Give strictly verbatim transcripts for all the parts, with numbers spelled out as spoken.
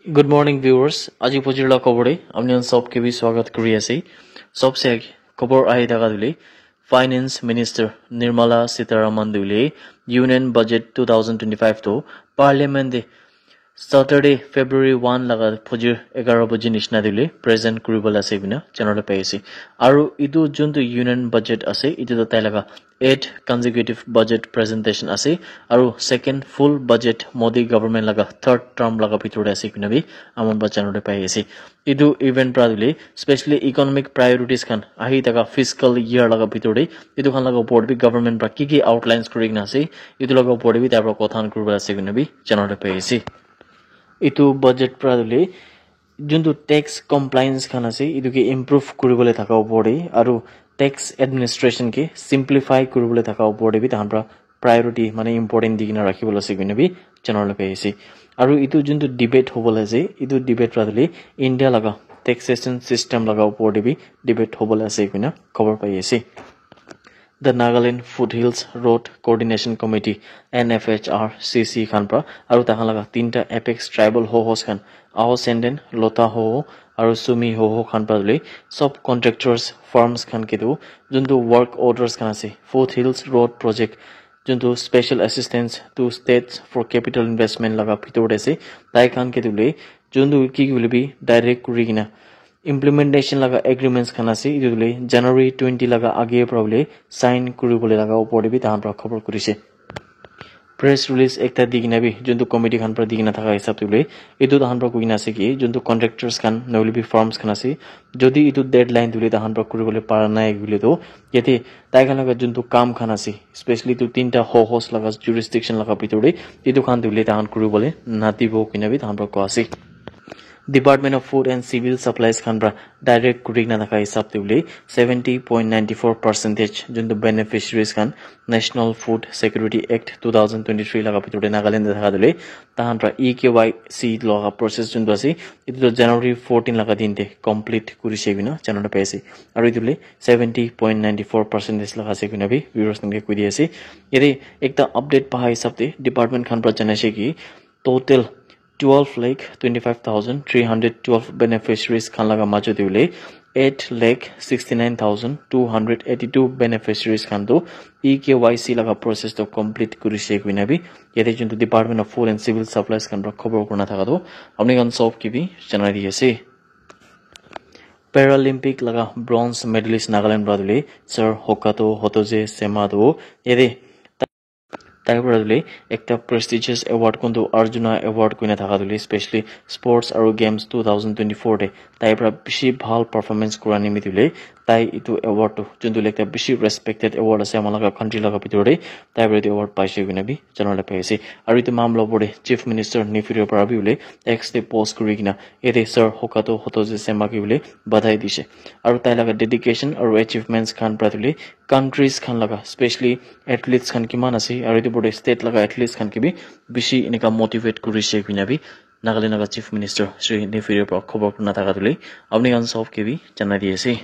Good morning, viewers. Aji phojir la khobor te apni khan sob ke bi swagat kuri ase. Sobse age khobor ahi thaka tu hoile, Finance Minister Nirmala Sitharaman tu hoile Union Budget two thousand twenty-five tu Parliament te Saturday, February one laga phojir eghara baji nishina te hoile present kuri bole ase koina janabole pai ase. Aru etu juntu Union Budget ase, etu tu tai laga eight consecutive budget presentation ase, aru second full budget Modi government laga third term laga bhitor te ase koina bi aman para janabole pai ase. Etu event para tu hoile specially economic priorities khan ahi thaka fiscal year laga bhitor te etu khan laga opor te bi government para ki ki outlines kuri kena ase, etu laga opor te bi tai para kotha khan kuri bole ase koina bi janabole pai ase. Etu budget para tu hoile juntu tax compliance khan ase, etu ke improve kuri bole thaka opor te, aru tax administration ke simplify kuri bole thaka opor te bi tai khan para priority, mane important di kena rakhi bole ase koina bi janabole pai ase. Aru etu juntu debate hobole ase, etu debate para tu hoile India laga taxation system laga opor te bi debate hobole ase koina khobor pai ase. The Nagaland Foothills Road Coordination Committee, N F H R C C khan para, aru tai khan laga tinta apex tribal hohos khan, Ao Senden, Lota Hoho, aru Sumi Hoho khan para tu hoile sub contractors, firms khan ke tu juntu work orders khan ase, Foothills Road Project, juntu special assistance to states for capital investment laga bhitor te ase, tai khan ke tu hoile juntu ki ki hoile bi direct kuri kena implementation laga agreements khan ase, etu tu hoile January twenty laga age para hoile sign kuri bole laga opor te bi tai khan para khobor kurise. Press release ekta di kena bi juntu committee khan para di kena thaka hisab te hoile etu tai khan para koi kena ase ki juntu contractors khan na hoile bi firms khan ase, jodi etu deadline tu hoile tai khan para kuri bole para nai hoile tu yate tai khan laga juntu kam khan ase, specially tu tinta hohos laga jurisdiction laga bhitor te etu khan tu hoile tai khan kuri bole na dibo koina bi tai khan para koi ase. Department of Food and Civil Supplies khan para direct kuri kena thaka hisab te hoile seventy point nine four percentage juntu beneficiaries khan National Food Security Act two thousand twenty-three laga bhitor te Nagaland te thaka tu hoile tai khan para E K Y C laga process juntu ase, etu tu January fourteen laga din te complete kuri se koina janabole pai ase. Aru etu hoile seventy point nine four percentage laga ase koina bi viewers khan ke koi di ase. Yate ekta update pa hisab te department khan para janai se ki total twelve lakh twenty-five thousand three hundred twelve beneficiaries khan laga majo te hoile eight lakh sixty-nine thousand two hundred eighty-two beneficiaries khan tu E K Y C laga process tu complete kuri se koina bi yate juntu Department of Food and Civil Supplies khan para khobor kurina thaka tu apni khan sob ke bi janai di ase. Paralympic laga bronze medalist Nagaland para tu hoile Sir Hokato Hotoje Sema tu yate tai para tu hoile ekta prestigious award kuntu Arjuna Award koina thaka tu hoile specially sports aru games two thousand twenty-four te tai para bishi bhal performance kura nimite hoile tai etu award tu juntu hoile ekta bishi respected award ase ama laga country laga bhitor te tai para etu award paise koina bi janabole pai ase. Aru etu mamla opor te Chief Minister Neiphiu Rio para bi hoile X te post kuri kena yate Sir Hokato Hotoje Sema ke hoile badhai dise. Aru tai laga dedication aru achievements khan para tu hoile countries khan laga specially athletes khan kiman ase aru etu opor te state laga athletes khan ke bi bishi enika motivate kuri se koina bi Nagaland laga Chief Minister Shri Neiphiu Rio para khobor kurina thaka tu hoile apni khan sob ke bi janai di ase.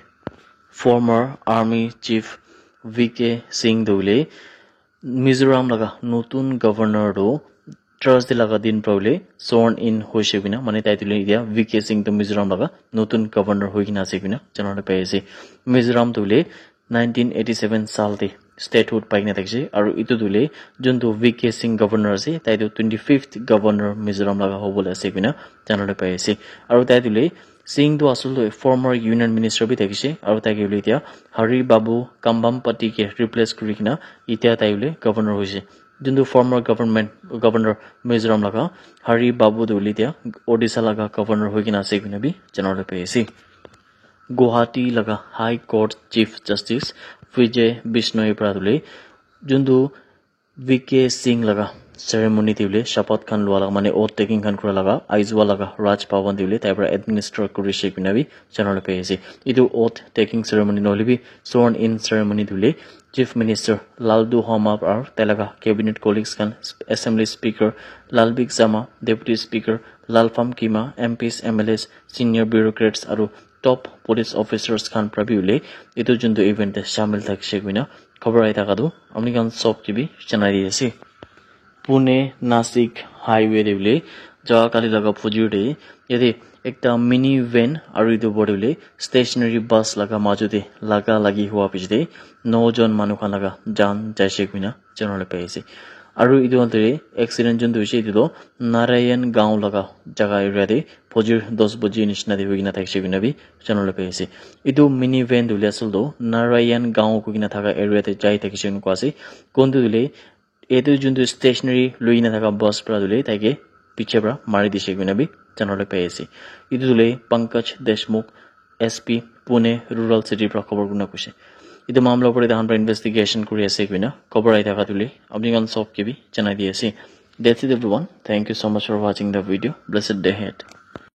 Former Army Chief V K Singh tu hoile Mizoram laga notun governor tu Thursday laga din para hoile sworn in hoise koina, mane tai tu hoile etia V K Singh tu Mizoram laga notun governor hoi kena ase koina janabole pai ase. Mizoram tu hoile nineteen eighty-seven saal te statehood pai kena thakise, aru etu tu hoile juntu V K Singh governor ase, tai tu twenty-fifth governor Mizoram laga hobole ase koina janabole pai ase. Aru tai tu hoile Singh tu asol tu former union minister bi thakise, aru tai ke hoile etia Hari Babu Kambhampati ke replace kuri kena etia tai hoile governor hoise. Juntu former government governor Mizoram laga Hari Babu tu hoile etia Odisha laga governor hoi kena ase koina bi janabole pai ase. Guwahati laga High Court Chief Justice Vijay Bishnoi para tu hoile juntu V K Singh laga ceremony te hoile shapath khan lua laga mane oath taking khan kura laga Aizawl laga Raj Bhavan te hoile tai para administer kuri se koina bi janabole pai ase. Etu oath taking ceremony na hoile bi sworn in ceremony tu hoile Chief Minister Lalduhoma para tai laga cabinet colleagues khan, Assembly Speaker Lalbik Sama, Deputy Speaker Lalfam Kima, M Ps, M L As, senior bureaucrats aru top police officers khan para bi hoile etu juntu event te shamil thakise koina khobor ahi thaka tu apni khan sob ke bi janai di ase. Pune Nasik highway te hoile Jaga kali laga phujur te yate ekta mini van aru etu opor te hoile stationary bus laga majo te laga lagi hua piche te no jon manu khan laga jan jaise koina janabole pai ase. Aru etu khan te accident jun tu hoise etu tu Narayan Gaon laga jaga area te phujur dos baji nishina te hoikena thakise koina bi janabole pai ase. Etu mini van tu hoile asal tu Narayan Gaon koikena thaka area te jai thakise koina koa ase. Kuntu hoile etu juntu stationary loikena thaka bus para tu hoile taike piche para mari dise koina bi janabole pai ase. Etu tu hoile Pankaj Deshmukh, S P, Pune Rural City para khobor kurina koise. Etu mamla opor te tahan para investigation kuri ase koina khobor ahi thaka tu hoile apni khan sob ke bi janai di ase. That's it everyone. Thank you so much for watching the video. Blessed day ahead.